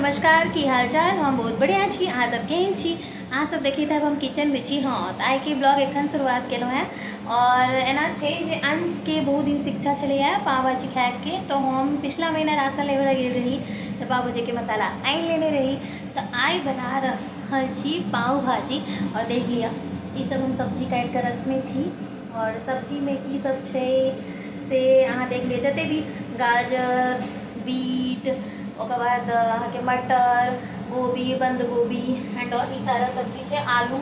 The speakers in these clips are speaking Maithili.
नमस्कार, की हाल चाल? हम बहुत बढ़िया छी। अहाँ सब केहन छी? अहाँ सब देखैत हैब हम किचनमे छी। हँ, तऽ आइके ब्लॉग एखन शुरुआत केलहुँ हेँ। और एना छै जे अंशके बहुत दिन शिक्षा छलैए पाव भाजी खायके, तऽ हम पिछला महीना राशन लेबऽ लए गेल रही तऽ पाव भाजीके मसाला आनि लेने रही। तऽ आइ बना रहल छी पाव भाजी। और देख लिअ, ई सब हम सब्जी काटिके रखने छी। और सब्जीमे की सब छै से अहाँ देख लिअ, जते भी गाजर, बीट, ओकर बाद अहाँके मटर, गोभी, बंद गोभी एंड ऑल, ई सारा सब्जी छै। आलू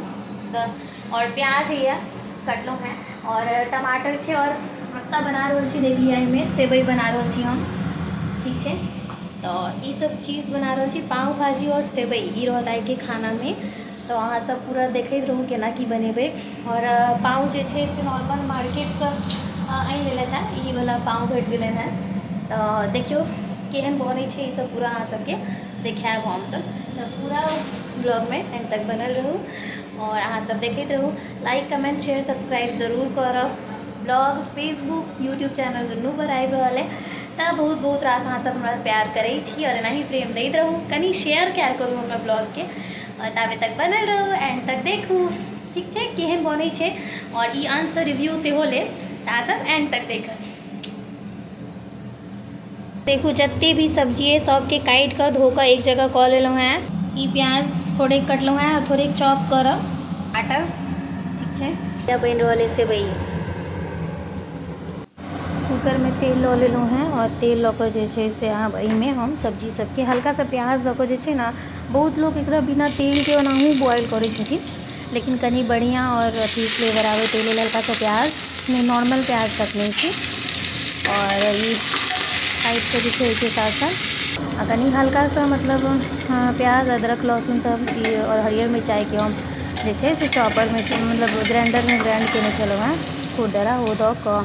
और प्याज यऽ कटलहुँ हेँ और टमाटर छै। और आटा बना रहल छी, देख लिअ, एहिमे सेवइ बना रहल छी हम। ठीक छै, तऽ ई सब चीज बना रहल छी, पाव भाजी और सेवइ, ई रहत आइके खानामे। तऽ अहाँ सब पूरा देखैत रहू केना की बनेबै। और पाव जे छै से नॉर्मल मार्केटसँ आनि लेलथि हेँ, ई वाला पाव भेट गेलनि हेँ। तऽ देखियौ केहन बनै छै, ई सब पूरा अहाँ सबके देखायब हमसब। तऽ पूरा ब्लॉगमे एंड तक बनल रहू और अहाँ सब देखैत रहू। लाइक, कमेंट, शेयर, सब्सक्राइब जरूर करब। ब्लॉग फेसबुक, यूट्यूब चैनल दुनू पर आबि रहल अइ। तऽ बहुत बहुत रास अहाँ सब हमरा प्यार करै छी और एनाही प्रेम दैत रहू। कनि शेयर कयल करू हमरा ब्लॉगके। और ताबे तक बनल रहू, एंड तक देखू, ठीक छै, केहन बनै छै। और ई अंशसँ रिव्यू सेहो लेब, तऽ अहाँ सब एंड तक देखब। देखू, जते भी सब्जी अइ सबके काटि कऽ, धो कऽ एक जगह कऽ लेलहुँ हेँ। ई प्याज थोड़े कटलहुँ हेँ और थोड़े चॉप करब टमाटर। ठीक छै, बनि रहल अइ सेवइ। कूकरमे तेल लऽ लेलहुँ हेँ और तेल लऽ कऽ जे छै से आब एहिमे हम सब्जी सबके हल्का सा प्याज दऽ कऽ जे छै ने, बहुत लोक एकरा बिना तेलके ओनाहु बॉयल करै छथिन, लेकिन कनि बढ़िआँ आओर अथी फ्लेवर आबै ताहि लेल हल्का सा प्याज, नॉर्मल प्याज कटने छी। और ई काटिकऽ जे छै एहिके साथ साथ आ कनि हल्का सा मतलब प्याज, अदरक, लहसुन सब ई और हरियर मिरचाइके हम जे छै से चॉपरमे, मतलब ग्राइंडरमे ग्राइंड कयने छलहुँ हेँ खुरदरा, ओ दऽ कऽ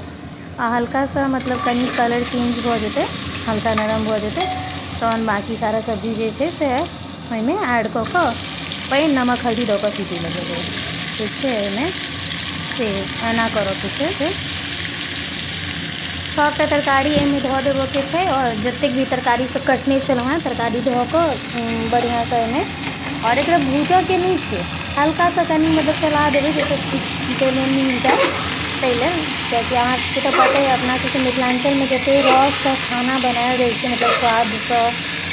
आ हल्का सा मतलब कनि कलर चेंज भऽ जेतै, हल्का नरम भऽ जेतै, तहन बाँकी सारा सब्जी जे छै से ओहिमे ऐड कऽ कऽ पानि, नमक, हल्दी दऽ कऽ सीटी लगेबै। ठीक छै, एहिमे से एना करऽके छै। सभटा तरकारी एहिमे धऽ देबऽके छै आओर जतेक भी तरकारी सब कटने छलहुँ हेँ, तरकारी धऽ कऽ बढ़िआँसँ एहिमे। आओर एकरा भूजऽके नहि छै, हल्का सा कनि मतलब चला देबै, जाहिसँ तेल उल मिल जाय ताहि लेल। कियाकि अहाँ सबके तऽ पते अइ, अपना सबके मिथिलाञ्चलमे जतेक रससँ खाना बनायल जाइ छै, मतलब स्वादसँ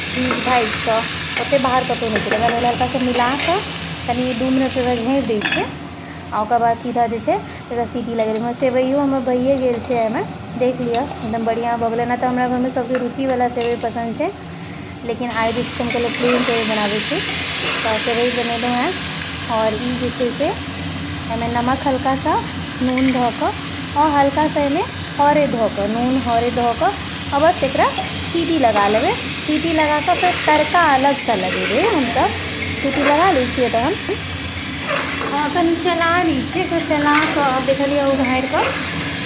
भूजि भाजि कऽ, ओतेक बाहर कतहु नहि छै। तकरा लेल हल्का सा मिला कऽ कनि 2 मिनट एकरा झाँपि दै छियै आ ओकर बाद सीधा जे छै एकरा सीटी लगेबै। सेवइयो हमर भइए गेल छै एहिमे, देख लिअ, एकदम बढ़िआँ भऽ गेलै। एना तऽ हमरा घरमे सबके रुचिवला सेवइ पसन्द छै, लेकिन आइ जे छै हम कहलियै प्लेन सेवइ बनाबै छी, तऽ सेवइ बनेलहुँ हेँ। आओर ई जे छै से एहिमे नमक, हल्का सा नून धऽ कऽ आओर हल्का सा एहिमे हरैद धऽ कऽ, नून हरैद धऽ कऽ आओर बस एकरा सीटी लगा लेबै। सीटी लगा कऽ फेर तड़का अलगसँ लगेबै हमसब। सीटी लगा लै छियै तहन कनि चला लै छियै। फेर चला कऽ आब देखलियै उघारि कऽ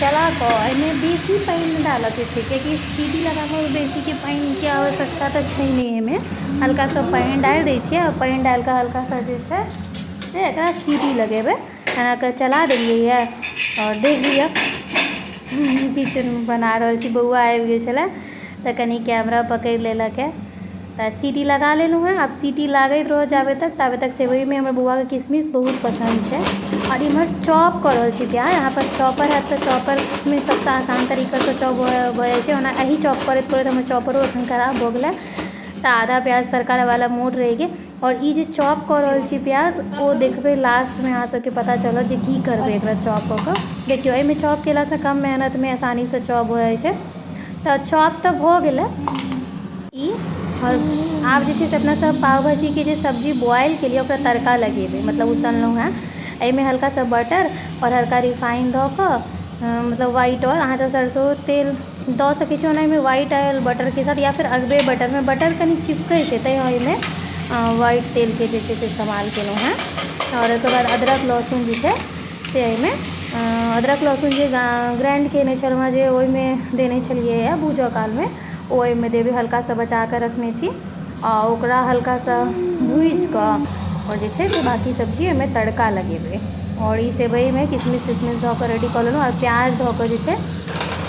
चला कऽ एहिमे बेसी पानि नहि डालऽके छै, कियाकि सीटी लगाबऽमे बेसीके पानिके आवश्यकता तऽ छै नहि। एहिमे हल्का सा पानि डालि दै छियै आ पानि डालि कऽ हल्का सा जे छै से एकरा सीटी लगेबै। एना कऽ चला देलियै यऽ आओर देख लिअ, किचनमे बना रहल छी। बौआ आबि गेल छलै तऽ कनि कैमरा पकड़ि लेलक हँ। तऽ सीटी लगा लेलहुँ हेँ। आब सीटी लागैत रहत जाबे तक, ताबे तक सेवइमे हमर बौआके किशमिश बहुत पसन्द छै। आओर इम्हर चॉप कऽ रहल छी प्याज। अहाँ पास चॉपर हैत तऽ चॉपरमे सबसँ आसान तरीकासँ चॉप भऽ जाइ छै। ओना एहि चॉप करैत करैत हमर चॉपरो एखन खराब भऽ गेलै, तऽ आधा प्याज तरकारीवला मोट रहि गेल। आओर ई जे चॉप कऽ रहल छी प्याज, ओ देखबै लास्टमे, अहाँ सबके पता चलत जे की करबै एकरा चॉप कऽ कऽ। देखियौ, एहिमे चॉप केलासँ कम मेहनतमे आसानीसँ चॉप भऽ जाइ छै। तऽ चॉप तऽ भऽ गेलै ई। आओर आब जे छै से अपना सब पाव भाजीके जे सब्जी बॉयल केलियै, ओकरा तड़का लगेबै, मतलब उसनलहुँ हेँ। एहिमे हल्का सा बटर आओर हल्का रिफाइन दऽ कऽ, मतलब व्हाइट ऑयल, अहाँ सरसो तेल दऽ सकै छी। ओना एहिमे व्हाइट ऑयल बटरके साथ या फेर अगबे बटरमे, बटर कनि चिपकै छै, तैँ ओहिमे व्हाइट तेलके जे छै से इस्तेमाल केलहुँ हेँ। आओर ओकर बाद अदरक लहसुन जे छै से एहिमे अदरक लहसुन जे ग्राइंड कयने छलहुँ हेँ, जे ओहिमे देने छलियै हँ भूजऽ कालमे, ओ एहिमे देबै। हल्का सा बचा कऽ रखने छी। आ ओकरा हल्का सा भूजि कऽ आओर जे छै से बाँकी सब्जी ओहिमे तड़का लगेबै। आओर ई सेवइमे किशमिश तिशमिश धऽ कऽ रेडी कऽ लेलहुँ आओर प्याज धऽ कऽ जे छै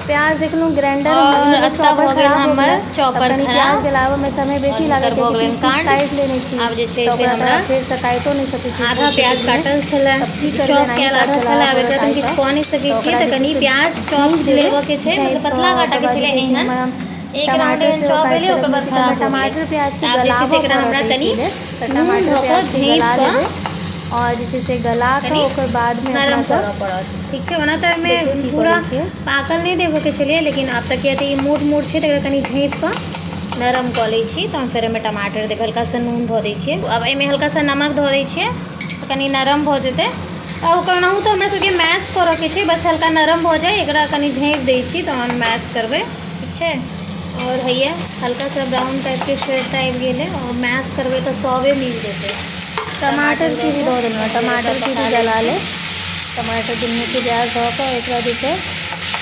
प्याज देखलहुँ ग्राइंडर और मतलब एतऽ चॉपर भऽ गेल खराब हो हमर गेलै तऽ चॉपर कनि खराब। प्याज गलाबऽमे समय बेसी और लागै हुनकर छै भऽ गेलनि कियाकि काण्ड। काटि लेने छी आब जे छै तऽ से ओकरा हमरा तऽ फेरसँ काटिओ नहि सकै छी आधा प्याज काटल छलै, तब की करबै चॉप एनाही कयल तऽ आधा छलै। चलाबऽ आब एकरा पड़त तऽ हम आइ किछु तऽ कऽ नहि तऽ सकै छियै ओकरा तऽ जे छै कनि से प्याज झींक चॉप देबै लेबऽके छै, झाँपि मतलब कऽ पतला ओकर काटऽके बाद जे छलै छै से एहन। हमरा एक राउंड टमाटर एहन सेहो चॉप काटि भेलै, कऽ ओकर रखने बाद छी तऽ हमरा खराब भऽ गेलै। टमाटर तऽ प्याजके आब जे छै से गलाबऽ एकरा पड़त हमरा एहिके कनि लेल तऽ नून टमाटर धऽ कऽ प्याजके झाँपि गला कऽ लेबै आओर जे छै से गला कऽ कनि ओकर बादमे अपना नरम सब करऽ पड़त। ठीक छै, ओना तऽ एहिमे देखियौ की पूरा करै छियै। पाकल नहि देबऽके छलै, लेकिन आब तऽ किया तऽ ई मोट मोट छै, तऽ एकरा कनि झाँपि कऽ नरम कऽ लै छी। तहन फेर एहिमे टमाटर देबै, हल्का सा नून धऽ दै छियै। आब एहिमे हल्का सा नमक धऽ दै छियै तऽ कनि नरम भऽ जेतै। आ ओकर ओनाहु तऽ हमरा सबके मैश करऽके छै, बस हल्का नरम भऽ जाय, एकरा कनि झाँपि दै छी तहन मैश करबै। ठीक छै, आओर हैया हल्का सा ब्राउन टाइपके शेड तऽ आबि गेलै आओर मैश करबै तऽ सबे मिल जेतै। टमाटर टमाटर दऽ प्यूरी कऽ दऽ देलहुँ तहन फेर ओकरा टमाटर प्यूरी पका लै गला छी। लेब। टमाटर दुनूके प्याज धऽ कऽ एकरा जे छै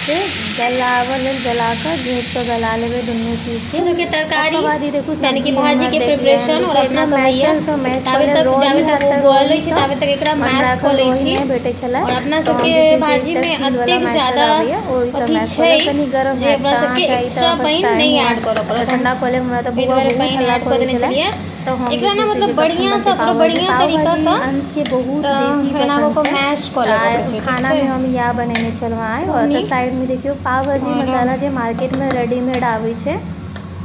से गलाबऽ लेल गला कऽ झाँपि कऽ गला लेबै दुनू चीजके। सबके तरकारी ओकर बाद ई देखू यानी कि सब्जी भाजी हमर के देख प्रिपरेशन और देखियौ अपना एकरा सब हैया मैशरसँ मैश कऽ ताबे लेब। तक रही जाबे तक हैत ओ तऽ बॉयल होइ छै रहीसँ ताबे तक एकरा हमरा मैश कऽ एखन लै रही छी। नहि भेटै छलै और अपना तऽ हम सबके जे छै से भाजी एकटा मे स्टीलवला एतेक मैशर ज्यादा आबैए ओहिसँ अथी मैश कऽ छै लेब। कनि गरम जे हैत अपना तऽ सबके आँच आइ एक्स्ट्रा तऽ बस पानि टाइम नहि हुए ऐड करऽ तऽ पड़त। हम ठण्डा कऽ लेब। हमरा तऽ एहि बौआ दुआरे बहुत पानि हल्ला ऐड कऽ करै देने छलै छलियै तऽ हम जे एकरा ने, छै से मतलब जे कखन बढ़िआँसँ बनतै पूरा पाव भाजी। बढ़िआँ पाव भाजी तरीकासँ अंशके बहुत बेसी तऽ एना कऽ पसन्द कऽ छै मैश कऽ तऽ लेबऽके आइ छै। ठीक छै, खानामे हम इएह बनेने छलहुँ आइ। खूब आओर तऽ नीक। साइडमे देखियौ पाव भाजी आओर मसाला जे मार्केटमे रेडीमेड आबै छै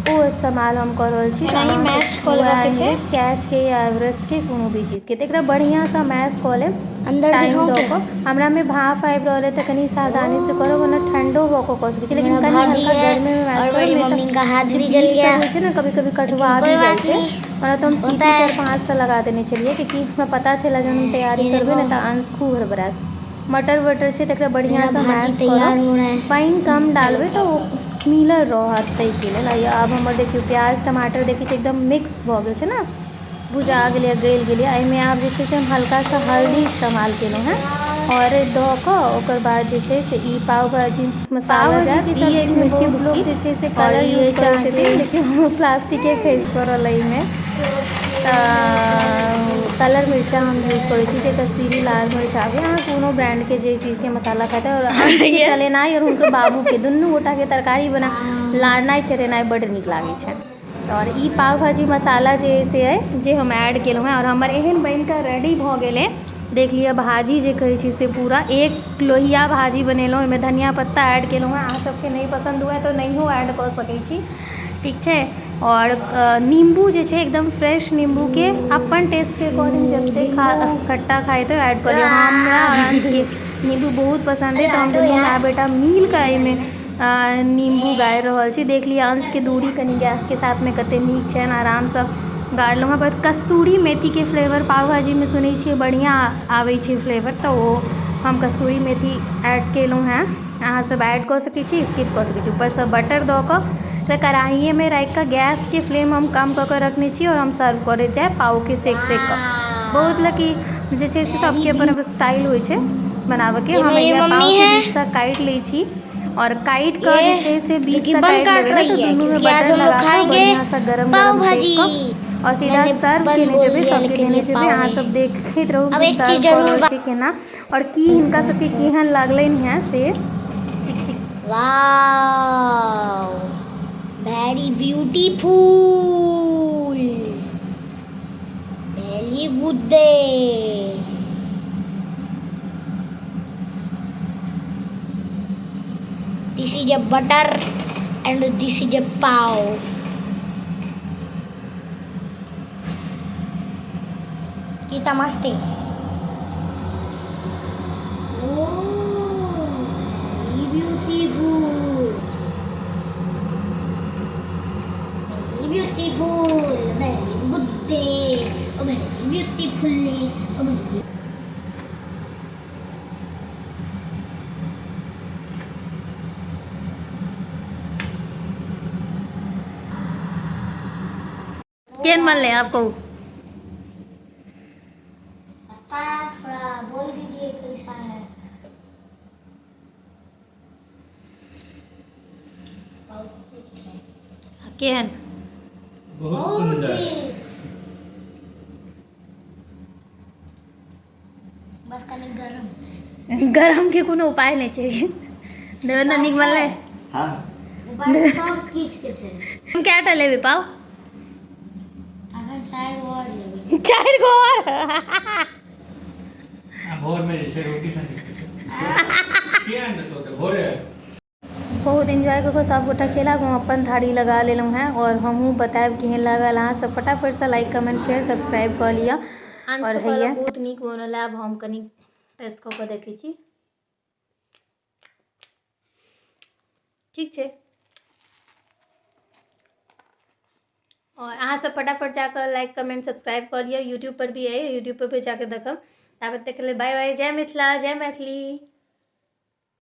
ओ इस्तेमाल हम कऽ रहल छी। तऽ एनाही अहाँसभ मैश कऽ वएह लेबऽके आनि छै। लेब कैचके या एवरेस्टके कोनो भी चीजके। तऽ एकरा बढ़िआँसँ मैश कऽ लेब अंदर टाइम दिखाऊं दऽ क्या? कऽ। हमरामे भाफ आबि रहल अइ तऽ कनि सावधानीसँ करब, ओना ठण्डो भऽ कऽ कऽ सकै छी, मेरा लेकिन कनि भाजी हल्का है गर्मेमे मैश और करब मेरी नहि मम्मी का तऽ हाथ जे भी जल बीट गया, सब होइ छै ने कभी कभी लेकिन कठुआ कोई भी जाइ बात छै। नहीं ओना तऽ हम होता सीटी है। 4-5 टा लगा देने छलियै कियाकि हमरा पता छलै जहन हम तैयारी ये करबै देखो ने तऽ अंश खूब हड़बड़ायत। मटर वटर छै तऽ एकरा मेरा बढ़िआँसँ भाजी मैश तैयार करब, हो रहा है। पानि कम चलो डालबै तऽ सर्व ओ कर दो। मिलल रहत ताहिके लेल। आब हमर देखियौ प्याज टमाटर देखै छियै एकदम मिक्स भऽ गेल छै ने, भुजा गेलैए गलि गेलैए। एहिमे आब जे छै से हम हल्का सा हल्दी इस्तेमाल केलहुँ हेँ आओर दऽ कऽ ओकर बाद जे छै से ई पाव भाजी मसाला पाव जायत। भाजीके ई अछि सब्जीमे मिर्ची बहुत भुक्की लोक जे छै से आओर कलर ई यूज अछि करै अहाँके छथिन, देखियौ प्लास्टिके खसि पड़ल एहिमे। तऽ कलर मिर्चा हम यूज करै छी जे कश्मीरी लाल मिर्च आबै। अहाँ कोनो ब्रांडके जे चीजके मसाला खाइत आओर अंशके चलेनाइ आओर हुनकर बाबूके दुनू गोटाके तरकारी बना लारनाइ चढ़ेनाइ बड्ड नीक लागै छनि। आओर ई पाव भाजी मसाला जे से अइ जे हम ऐड केलहुँ हेँ आओर हमर एहन बनिकऽ रेडी भऽ गेलै। देख लिअ भाजी जे कहै छै से पूरा एक लोहिया भाजी बनेलहुँ। ओहिमे धनिया पत्ता ऐड केलहुँ हेँ। अहाँ सबके नहि पसन्द हुए तऽ नहियो ऐड कऽ सकै छी, ठीक छै। आओर नीम्बू जे छै एकदम फ्रेश नीम्बूके अपन टेस्टके अकॉर्डिंग जतेक नींबू खट्टा खाइ तऽ ऐड कऽ लिअ। हमरा आओर अंशके नीम्बू बहुत पसन्द अइ अरे तऽ हम हटो दुनू यार, माय बेटा मिल कऽ नहीं एहिमे डालना। नीम्बू गाड़ि रहल छी। देख लिअ अंशके दूरी कनि गैसके साथमे कते नीक छनि, आरामसँ गाड़लहुँ हँ। बट कस्तूरी मेथीके फ्लेवर पाव भाजीमे सुनै छियै बढ़िआँ आबै छै फ्लेवर, तऽ ओ हम कस्तूरी मेथी ऐड केलहुँ हेँ। अहाँ सब ऐड कऽ सकै छी, स्किप कऽ सकै छी। ऊपरसँ बटर दऽ कऽ तऽ कढ़ाइएमे राखिकऽ गैसके फ्लेम हम कम कऽ कऽ रखने छी आओर हम सर्व करैत जायब पावके सेक सेक कऽ। बहुत वाओ, लकी जे छै से वेरी सबके अपन अपन स्टाइल होइ छै बनाबऽके। ये हम मेरी हैया मम्मी पावके है बीचसँ काटि लै छी आओर काटि कऽ जे ये छै से जो कि बीचसँ बन काटि काट लेबै ने तऽ रही है दुनूमे क्योंकि आज बटर हम लोग लगा कऽ खाएंगे बढ़िआँसँ गरम पाव गरम सेक भाजी। कऽ आओर सीधा मैंने सर्व बन केने बोल जेबै, दिया सबके लेकिन देने ये जेबै। पाव अहाँ है। सब देखैत रहू अब जे एक चीज सर्व कऽ जरूर रहल छी केना आओर की हिनका सबके केहन लागलनि हेँ से। ठीक ठीक। Wow, very beautiful, very good day. This is a butter and this is a pav. कितना मस्त है। Oh, very beautiful, very beautiful, very good day, very beautiful, very केहन बनलै आब कहू? पापा थोड़ा बोल दीजिए कैसा है। बहुत नीक है। केहन? बहुत सुंदर। नीक। बस कनी गरम छै। गरमके कोनो उपाय नहि छै। देवेन्द्र, नीक बनलै? हाँ। सब किछ के छै। हम कएटा लेबै पाव? अखन 4 गो आओर लेबै। 4 गो आओर। आ भोरमे जे छै रोटी संगे किया नहि सोते भोरे। बहुत एन्जॉय कऽ कऽ सभगोटा केलक। हम अपन थारी लगा लेलहुँ हेँ आओर हमहूँ बतायब केहन लागल। अहाँ सब फटाफटसँ लाइक कमेंट शेयर सब्सक्राइब कऽ लिअ। आओर हैया बहुत नीक बनल है। आब हम कनि टेस्ट कऽ कऽ देखै छी। ठीक छै। और अहाँ सब फटाफट जाकऽ लाइक कमेंट सब्सक्राइब कऽ लिअ। यूट्यूब पर भी अइ, यूट्यूब पर भी जाकऽ देखब। ताबत तक के लेल बाय बाय। जय मिथिला, जय मैथिली।